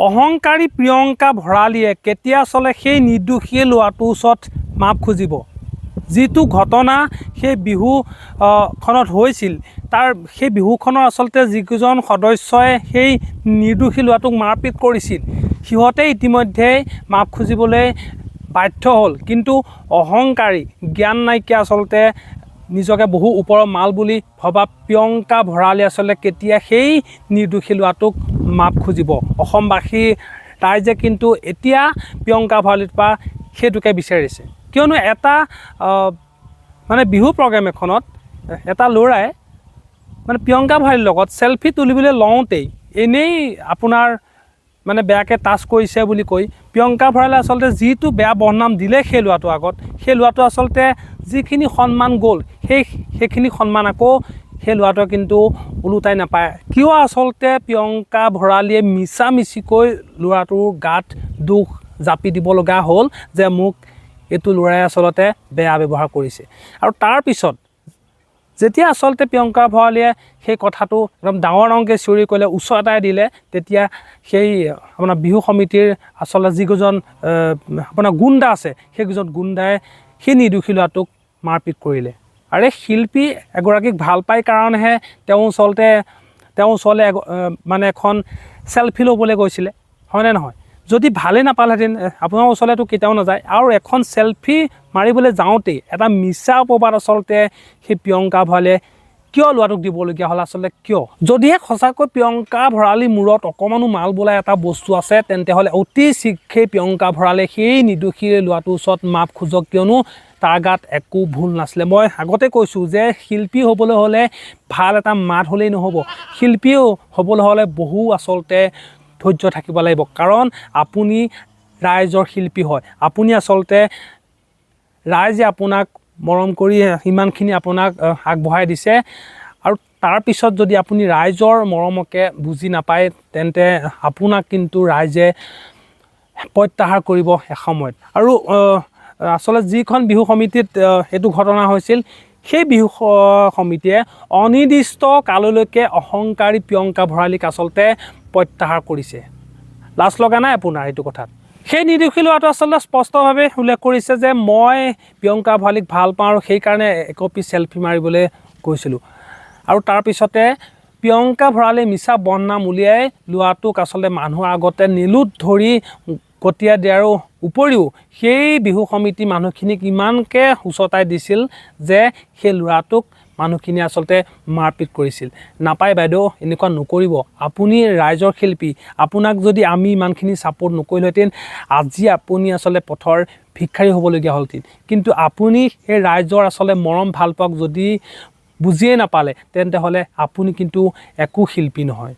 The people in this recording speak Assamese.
অহংকাৰী প্ৰিয়ংকা ভৰালীয়ে কেতিয়া আচলতে সেই নিৰ্দোষী ল'ৰাটোৰ ওচৰত মাপ খুজিব? যিটো ঘটনা সেই বিহুখনত হৈছিল, তাৰ সেই বিহুখনৰ আচলতে যিকেইজন সদস্যই সেই নিৰ্দোষী ল'ৰাটোক মাৰপিট কৰিছিল, সিহঁতে ইতিমধ্যে মাপ খুজিবলৈ বাধ্য হ'ল। কিন্তু অহংকাৰী, জ্ঞান নাইকিয়া, আচলতে নিজকে বহু ওপৰৰ মাল বুলি ভবা প্ৰিয়ংকা ভৰালী আচলতে কেতিয়া সেই নিৰ্দোষী ল'ৰাটোক মাপ খুজিব? অসমবাসী ৰাইজে কিন্তু এতিয়া প্ৰিয়ংকা ভৰালীৰ পৰা সেইটোকে বিচাৰিছে। কিয়নো এটা মানে বিহু প্ৰগ্ৰেম এখনত এটা ল'ৰাই মানে প্ৰিয়ংকা ভৰালীৰ লগত চেলফি তুলিবলৈ লওঁতেই এনেই আপোনাৰ মানে বেয়াকৈ টাচ কৰিছে বুলি কৈ প্ৰিয়ংকা ভৰালীয়ে আচলতে যিটো বেয়া বদনাম দিলে সেই ল'ৰাটোৰ আগত, সেই ল'ৰাটো আচলতে যিখিনি সন্মান গ'ল, সেইখিনি সন্মান আকৌ সেই ল'ৰাটোৱে কিন্তু ওলোটাই নাপায়। কিয় আচলতে প্ৰিয়ংকা ভৰালীয়ে মিছামিছিকৈ ল'ৰাটোৰ গাত দোষ জাপি দিব লগা হ'ল যে মোক এইটো ল'ৰাই আচলতে বেয়া ব্যৱহাৰ কৰিছে? আৰু তাৰপিছত যেতিয়া আচলতে প্ৰিয়ংকা ভৰালীয়ে সেই কথাটো একদম ডাঙৰ ডাঙৰকৈ চিঞৰি ক'লে, উচতাই দিলে, তেতিয়া সেই আপোনাৰ বিহু সমিতিৰ আচলতে যিকেইজন আপোনাৰ গুণ্ডা আছে, সেইকেইজন গুণ্ডাই সেই নিৰ্দোষী ল'ৰাটোক মাৰপিট কৰিলে। আৰে, শিল্পী এগৰাকীক ভাল পাই কাৰণেহে তেওঁ ওচৰলৈ মানে এখন চেলফি ল'বলৈ গৈছিলে, হয়নে নহয়? যদি ভালেই নাপালেহেঁতেন, আপোনাৰ ওচৰলৈতো কেতিয়াও নাযায়। আৰু এখন চেলফি মাৰিবলৈ যাওঁতেই এটা মিছা অপবাদ আচলতে সেই প্ৰিয়ংকা ভৰালীয়ে কিয় ল'ৰাটোক দিবলগীয়া হ'ল আচলতে, কিয়? যদিহে সঁচাকৈ প্ৰিয়ংকা ভৰালীৰ মূৰত অকণমানো মাল বোলা এটা বস্তু আছে, তেন্তে হ'লে অতি শীঘ্ৰেই প্ৰিয়ংকা ভৰালীয়ে সেই নিৰ্দোষী ল'ৰাটোৰ ওচৰত মাপ খোজক। কিয়নো তাৰ গাত একো ভুল নাছিলে। মই আগতে কৈছোঁ যে শিল্পী হ'বলৈ হ'লে ভাল এটা মাত হ'লেই নহ'ব, শিল্পীও হ'বলৈ হ'লে বহু আচলতে ধৈৰ্য থাকিব লাগিব। কাৰণ আপুনি ৰাইজৰ শিল্পী হয়। আপুনি আচলতে ৰাইজে আপোনাক মৰম কৰি ইমানখিনি আপোনাক আগবঢ়াই দিছে আৰু তাৰপিছত যদি আপুনি ৰাইজৰ মৰমকে বুজি নাপায়, তেন্তে আপোনাক কিন্তু ৰাইজে প্ৰত্যাহাৰ কৰিব এসময়ত। আৰু আচলতে যিখন বিহু সমিতিত এইটো ঘটনা হৈছিল, সেই বিহু সমিতিয়ে অনিৰ্দিষ্ট কাললৈকে অহংকাৰী প্ৰিয়ংকা ভৰালীক আচলতে প্ৰত্যাহাৰ কৰিছে। লাজ লগা নাই আপোনাৰ এইটো কথাত? সেই নিৰ্দোষী ল'ৰাটো আচলতে স্পষ্টভাৱে উল্লেখ কৰিছে যে মই প্ৰিয়ংকা ভৰালীক ভাল পাওঁ আৰু সেইকাৰণে একপি চেলফি মাৰিবলৈ গৈছিলোঁ। আৰু তাৰপিছতে প্ৰিয়ংকা ভৰালীয়ে মিছা বদনাম উলিয়াই ল'ৰাটোক আচলতে মানুহৰ আগতে নিলোত ধৰি গতিয়াই দিয়াৰ উপৰিও সেই বিহু সমিতিৰ মানুহখিনিক ইমানকৈ উচতাই দিছিল যে সেই ল'ৰাটোক মানুহখিনিয়ে আচলতে মাৰপিট কৰিছিল। নাপায় বাইদেউ, এনেকুৱা নকৰিব। আপুনি ৰাইজৰ শিল্পী। আপোনাক যদি আমি ইমানখিনি ছাপোৰ্ট নকৰিলোহেঁতেন, আজি আপুনি আচলতে পথৰ ভিক্ষাৰী হ'বলগীয়া হ'লহেঁতেন। কিন্তু আপুনি সেই ৰাইজৰ আচলতে মৰম ভালপোৱাক যদি বুজিয়ে নাপালে, তেন্তে হ'লে আপুনি কিন্তু একো শিল্পী নহয়।